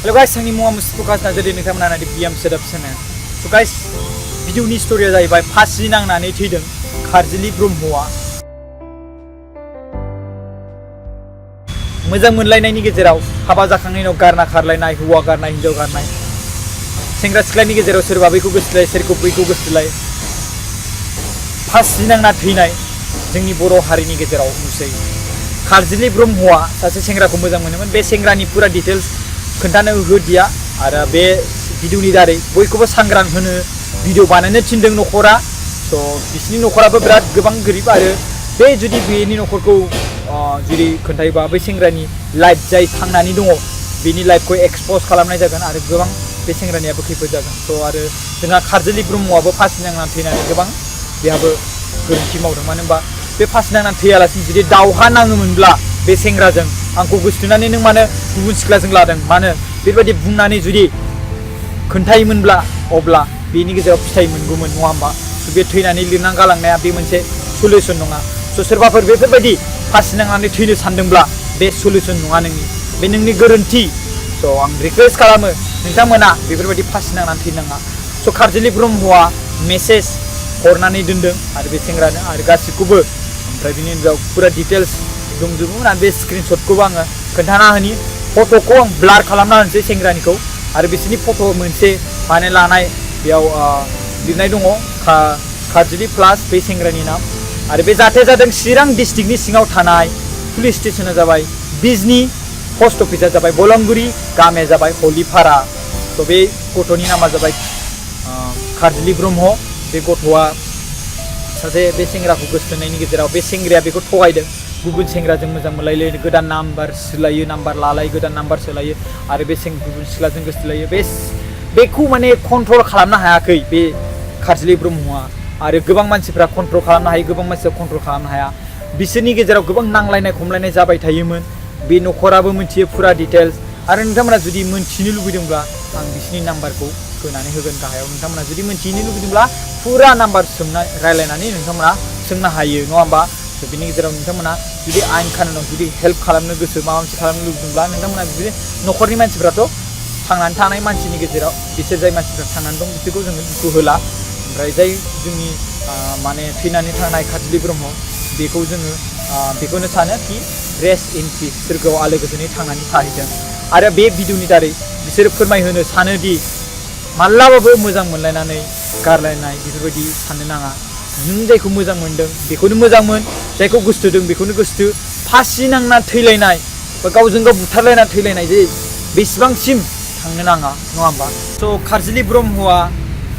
Hello guys, आंनि मुङा मुस्तफा नार्जारि नोंथांमोना नायदो BM setup channel. So guys, भिडिअनि स्ट'रिया जाहैबाय फासि नांनानै थैदों खारजिलि ब्रह्मआ। मोजां मोनलायनायनि गेजेराव हाबा जाखांनायनि उनाव गारना खारलायनाय, हौवा गारनाय, हिनजाव गारनाय, सेंग्रा सिख्लानि गेजेराव सोरबा बैखौ गोसोथोलाय, सोरखौ बैखौ गोसोथोलाय, फासि नांना थैनाय जोंनि बर' हारिनि गेजेराव नुसै। खारजिलि ब्रह्मआ सासे सेंग्राखौ मोजां मोनोमोन। बे सेंग्रानि पुरा डिटेल्स खोन्थानो होदिया आरो बे भिडिअनि दारै बयखौबो सांग्रां होनो भिडिअ बानायनो थिनदों न'खरा। स' बिसिनि न'खराबो बिराद गोबां गोरिब आरो बे जुदि बेनि न'खरखौ जुदि खोन्थायोबा बै सेंग्रानि लाइफ जाय थांनानै दङ बेनि लाइफखौ एक्सप'ज खालामनाय जागोन आरो गोबां बे सेंग्रानियाबो खैफोद जागोन। स' आरो जोंहा खारजिलि ब्रह्मआबो फासि नांनानै थैनानै गोबां बेहाबो गोरोन्थि मावदों। मानो होनबा बे फासि नांनानै थैयालासिनो जुदि दावहा नाङोमोनब्ला बे सेंग्राजों आंखौ गोसोथोनानै नों मानो गुबुन सिख्लाजों लादों, मानो बेबायदि बुंनानै जुदि खोन्थायोमोनब्ला अब्ला बेनि गेजेराव फिथाइ मोनगौमोन, नङा होमबा? बे थैनानै लिरनानै गालांनाया बे मोनसे सलिउसन नङा। स' सोरबाफोर बेफोरबायदि फासि नांनानै थैनो सानदोंब्ला बे सलिउसन नङा, बे नोंनि गोरोन्थि। स' आं रिकुवेस्ट खालामो नोंथांमोना बेफोरबायदि फासि नांनानै थैनाङा। स' खारजिलि ब्रह्मआ मेसेज हरनानै दोनदों आरो बे सेंग्रानो आरो गासिखौबो, ओमफ्राय बिनि उनाव पुरा डिटेल्स दंजोबोमोन आरो बे स्क्रिनशटखौबो आङो खोन्थाना होनि। फट'खौ आं ब्लार खालामना होनोसै सेंग्रानिखौ आरो बिसोरनि फट' मोनसे माने लानाय बेयाव लिरनाय दङ खारजिलि प्लास बे सेंग्रानि नाम। आरो बे जाथाया जादों चिरां डिस्ट्रिक्टनि सिङाव थानाय पुलिस स्टेशना जाबाय बिजनि, पस्ट अफिसा जाबाय बलंगुरि, गामिया जाबाय हलिपारा। स' बे गथ'नि नामा जाबाय खारजिलि ब्रह्म। बे गथ'आ सासे बे सेंग्राखौ गोसोथोनायनि गेजेराव बे सेंग्राया बेखौ थगायदों। गुबुन सेंग्राजों मोजां मोनलायो, गोदान नाम्बार सोलायो, नाम्बार लालायो, गोदान नाम्बार सोलायो आरो बे गुबुन सिख्लाजों गोसोथोलायो। बेखौ माने कन्ट्रल खालामनो हायाखै बे खारजिलि ब्रह्मआ। आरो गोबां मानसिफ्रा कन्ट्रल खालामनो हायो, गोबां मानसिया कन्ट्रल खालामनो हाया। बिसोरनि गेजेराव गोबां नांलायनाय खमलायनाय जाबाय थायोमोन। बे न'खराबो मिथियो पुरा डिटेल्स। आरो नोंथांमोना जुदि मोनथिनो लुबैदोंब्ला आं बिसोरनि नाम्बारखौ होनानै होगोन गाहायाव। नोंथांमोना जुदि मोनथिनो लुबैदोंब्ला पुरा नाम्बार रायलायनानै नोंथांमोना सोंनो हायो, नङा होमबा? बिनि गेजेराव नोंथांमोना जुदि आयेन कानुनाव जुदि हेल्प खालामनो गोसो, माबा मोनसे खालामनो लुबैदोंब्ला नोंथांमोना बिदिनो न'खरनि मानसिफ्राथ' थांनानै थानाय मानसिनि गेजेराव बिसोर जाय मानसिफ्रा थांनानै दं बिसोरखौ जोङो दुखु होला। ओमफ्राय जाय जोंनि माने थैनानै थांनाय खारजिलि ब्रह्म बेखौ जोङो बेखौनो सानो कि रेस्ट इन पिस, सोरगोआव आलो गोजोनै थांनानै थाहैथों। आरो बे भिडिअनि दारै बिसोरो फोरमायहोनो सानोदि माब्लाबाबो मोजां मोनलायनानै गारलायनाय बेफोरबायदि साननो नाङा। नों जायखौ मोजां मोनदों बेखौनो मोजां मोन, जायखौ गोसोथोदों बेखौनो गोसोथो। फासि नांना थैलायनाय बा गावजों गाव बुथारलायना थैलायनाय जे बेसेबांसिम थांनो नाङा, नङा होमबा? स' खारजिलि ब्रह्मआ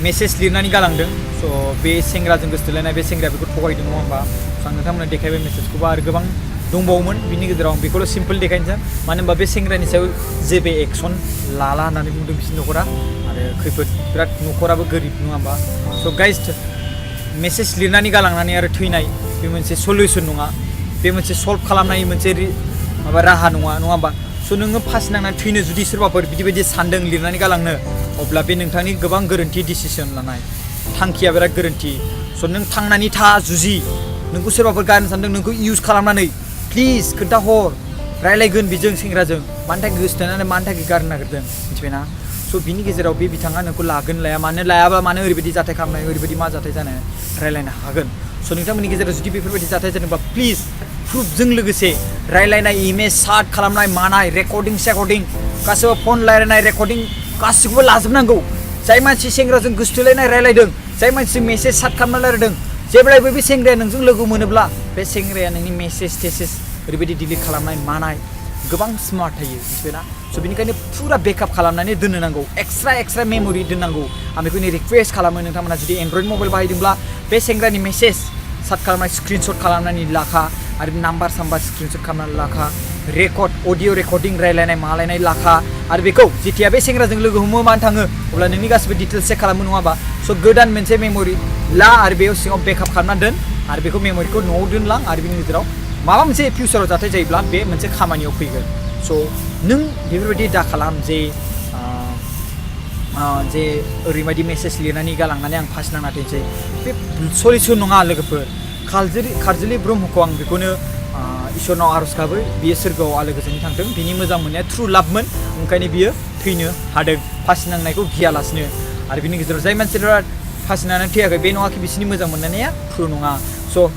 मेसेज लिरनानै गालांदों। स' बे सेंग्राजों गोसोथोलायनाय बे सेंग्राया बेखौ थगायदों, नङा होमबा? स' आं नोंथांमोननो देखायबाय मेसेजखौबो आरो गोबां दंबावोमोन। बिनि गेजेराव आं बेखौल' सिम्पोल देखायनोसै। मानो होनबा बे सेंग्रानि सायाव जेबो एक्सन लाला होननानै बुंदों बिसोरनि न'खरा आरो खैफोद बिराद न'खराबो गोरिब, नङा होमबा? स' गाइस, मेसेज लिरनानै गालांनानै आरो थैनाय बे मोनसे सलिउसन नङा, बे मोनसे सल्भ खालामनाय मोनसे माबा राहा नङा, नङा होमबा? स' नोङो फासि नांनानै थैनो जुदि सोरबाफोर बिदि सानदों लिरनानै गालांनो, अब्ला बे नोंथांनि गोबां गोरोन्थि डिसिसन लानाय, थांखिया बिराद गोरोन्थि। स' नों थांनानै था, जुजि नोंखौ सोरबाफोर गारनो सानदों नोंखौ इउज खालामनानै प्लिज खोन्थाहर, रायलायगोन बेजों सेंग्राजों मानि थाखाय गोसोथोनानै मानि थाखाय गारनो नागिरदों, मिथिबायना? स' बिनि गेजेराव बे बिथाङा नोंखौ लागोन लाया, मानो लायाबा मानो ओरैबायदि जाथाय खालामनाय, ओरैबायदि मा जाथाय जानो रायलायनो हागोन। स' नोंथांमोननि गेजेराव जुदि बेफोरबायदि जाथाय जादोंबा प्लिज प्रुफजों लोगोसे रायलायनाय, इमेज सार्ट खालामनाय, मानाय, रेकर्डिं गासैबो फन रायलायनाय रेकर्डिं गासैखौबो लाजोबनांगौ। जाय मानसि सेंग्राजों गोसोथोलायनाय रायलायदों, जाय मानसि मेसेज सार्ट खालामना रायलायदों, जेब्लायबो बे सेंग्राया नोंजों लोगो मोनोब्ला बे सेंग्राया नोंनि मेसेज टेसेज ओरैबायदि डिलिट खालामनाय मानाय गोबां स्मार्ट थायो, मिथिबायना? स' बेनिखायनो पुरा बेकआप खालामनानै दोननो नांगौ, एक्सट्रा मेम'रि दोननांगौ। आं बेखौनो रिकुवेस्ट खालामो नोंथांमोना जुदि एन्ड्रइड मबाइल बाहायदोंब्ला बे सेंग्रानि मेसेज सार्ट खालामनाय स्क्रिनशट खालामनानै लाखा आरो नाम्बार स्क्रिनशट खालामनानै लाखा, अडिअ रेकर्डिं रायलायनाय मालायनाय लाखा। आरो बेखौ जेथिया बे सेंग्राजों लोगो हमो मानो थाङो अब्ला नोंनि गासिबो डिटेल्स चेक खालामो, नङा होमबा? स' गोदान मोनसे मेम'रि ला आरो बेयाव सिङाव बेकआप खालामना दोन आरो बेखौ मेम'रिखौ न'आव दोनलां आरो बिनि गेजेराव माबा मोनसे फिउचाराव जाथाय जायोब्ला बे मोनसे खामानियाव फैगोन। स' नों बेफोरबायदि दा खालाम जे ओरैबायदि मेसेज लिरनानै गालांनानै आं फासि नांना थैनोसै, बे सलिउसन नङा लोगोफोर। खारजिलि ब्रह्मखौ आं बेखौनो इसोरनाव आर'ज गाबो, बियो सोरगोआव आलो गोजोनै थांथों। बिनि मोजां मोननाया ट्रु लाभमोन, ओंखायनो बियो थैनो हादों फासि नांनायखौ गियालासिनो आरो बिनि गेजेराव जाय मानसिफोरा फासि नांनानै थैयाखै बे नङा कि बिसोरनि मोजां मोनलायनाया ट्रु नङा स'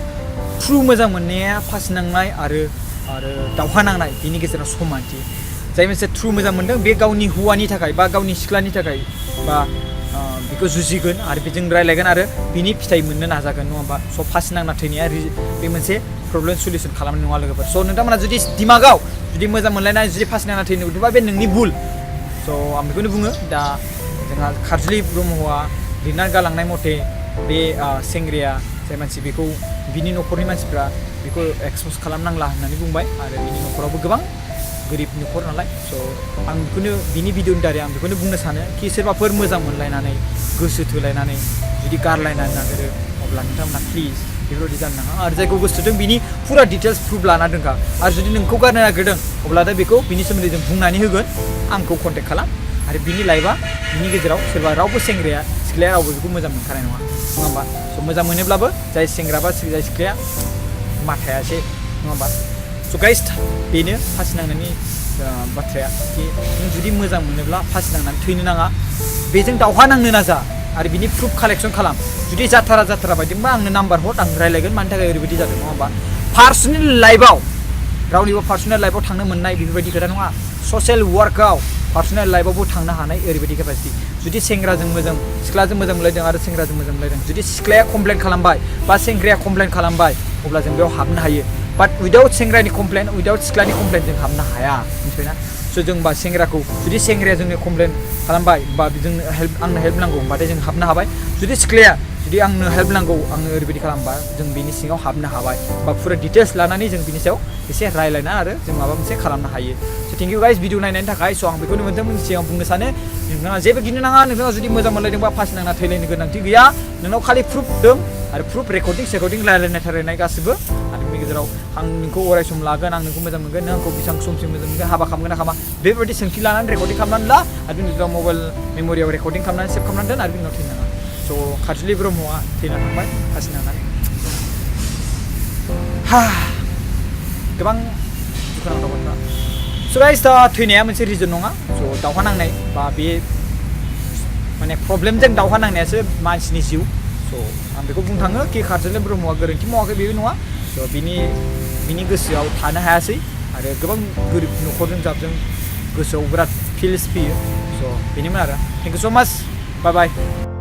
ट्रु मोजां मोननाया फासि नांनाय आरो दावहा नांनाय बिनि गेजेराव समानथि जाय मानसिया ट्रु मोजां मोनदों बे गावनि हौवानि थाखाय बा गावनि सिख्लानि थाखाय बा बेखौ जुजिगोन आरो बेजों रायलायगोन आरो बिनि फिथाइ मोननो नाजागोन नङा होमबा स' फासि नांना थैनाया बे मोनसे प्रब्लेम सल्युसन खालामनाय नङा लोगोफोर स' नोंथांमोना जुदि दिमागाव जुदि मोजां मोनलायनाय जुदि फासि नांना थैनो बिदिबा बे नोंनि भुल स' आं बेखौनो बुङो दा जोंहा खारजुलि ब्रह्मआ लिरनानै गालांनाय मथे बे सेंग्राया जाय मानसि बेखौ बिनि न'खरनि मानसिफ्रा बेखौ एक्सप'ज खालामनांला होननानै बुंबाय आरो बिनि न'खरावबो गोबां गोरिब न'खर नालाय स' आं बेखौनो बिनि भिडिअनि दारै आं बेखौनो बुंनो सानो कि सोरबाफोर मोजां मोनलायनानै गोसो थोलायनानै जुदि गारलायनानै नागिरो अब्ला नोंथांमोना प्लिज बेफोरबायदि जानो नाङा आरो जायखौ गोसो थोदों बिनि फुरा डिटेल्स प्रुफ लाना दोनखा आरो जुदि नोंखौ गारनो नागिरदों अब्ला दा बेखौ बिनि सोमोन्दै जों बुंनानै होगोन आंखौ कन्टेक्ट खालाम आरो बिनि लाइफआ बिनि गेजेराव सोरबा रावबो सेंग्राया सिख्लाया रावबो बेखौ मोजां मोनखानाय नङा होमबा स' मोजां मोनोब्लाबो जाय सेंग्रा बा जाय सिख्लाया माथाया एसे नङा होमबा स' गाइस बेनो फासि नांनायनि बाथ्राया कि नों जुदि मोजां मोनोब्ला फासि नांनानै थैनो नाङा बेजों दावहा नांनो नाजा आरो बिनि प्रुफ कालेक्सन खालाम जुदि जाथारा बायदोंबा आंनो नाम्बार हर आं रायलायगोन मानि थाखाय ओरैबायदि जादों नङा होमबा पार्सनेल लाइफआव रावनिबो पार्सनेल लाइफआव थांनो मोननाय बेफोरबायदि खोथा नङा ससियेल वार्कआव पार्सनेल लाइफआवबो थांनो हानाय ओरैबायदि केपासिटि जुदि सेंग्राजों मोजां सिख्लाजों मोजां मोनलायदों आरो सेंग्राजों मोजां मोनलायदों जुदि सिख्लाया कमप्लेन खालामबाय बा सेंग्राया कमप्लेन खालामबाय अब्ला जों बेयाव हाबनो हायो बाट उइदाउट सेंग्रानि कमप्लेन उइदाउट सिख्लानि कमप्लेन जों हाबनो हाया मिथिबायना स' जों बा सेंग्राखौ जुदि सेंग्राया जोंनो कमप्लेन खालामबाय बा जोंनो आंनो हेल्प नांगौ होनबाथाय जों हाबनो हाबाय जुदि सिख्लाया जुदि आंनो हेल्प नांगौ आंनो ओरैबायदि खालामबा जों बिनि सिङाव हाबनो हाबाय बा फुरा डिटेल्स लानानै जों बिनि सायाव एसे रायलायना आरो जों माबा मोनसे खालामनो हायो स' थेंक इउ गाइस भिडिअ नायनायनि थाखाय स' आं बेखौनो नोंथांमोननि सिगाङाव बुंनो सानो नोंथाङा जेबो गिनो नाङा नोंथाङा जुदि मोजां मोनलायदोंबा फासि नांना थैलायनो गोनांथि गैया नोंनाव खालि प्रुफ दं आरो प्रुफ रेकर्डिं रायलायनाय थारायनाय गासिबो आरो बेनि गेजेराव आं नोंखौ अराय सम लागोन आं नोंखौ मोजां मोनगोन नों आंखौ बेसेबां समसिम मोजां मोनगोन हाबा खालामगोन ना खालामा बेबायदि सोंथि लानानै रेकर्डिं खालामनानै ला आरो बिनि गेजेराव मबाइल मेम'रियाव रेकर्डिं खालामनानै सेभ खालामनानै दोन आरो बिनि उनाव थैनो नाङा स' खारजुलि ब्रह्मआ थैना थांबाय फासि नांनानै गोबां दुखुनांथाव बाथ्रा स' गाइस दा थैनाया मोनसे रिजन नङा स' दावहा नांनाय बा बे माने प्रब्लेमजों दावहा नांनायासो मानसिनि जिउ स' आं बेखौ बुंनो थाङो कि खारजुलि ब्रह्मआ गोरोन्थि मावाखै बेबो नङा स' बिनि गोसोआव थानो हायासै आरो गोबां गोरिब न'खरजों जाबजों गोसोआव बिराद फिल्स फैयो स' बेनोमोन आरो थेंक इउ स' माच बाय बाय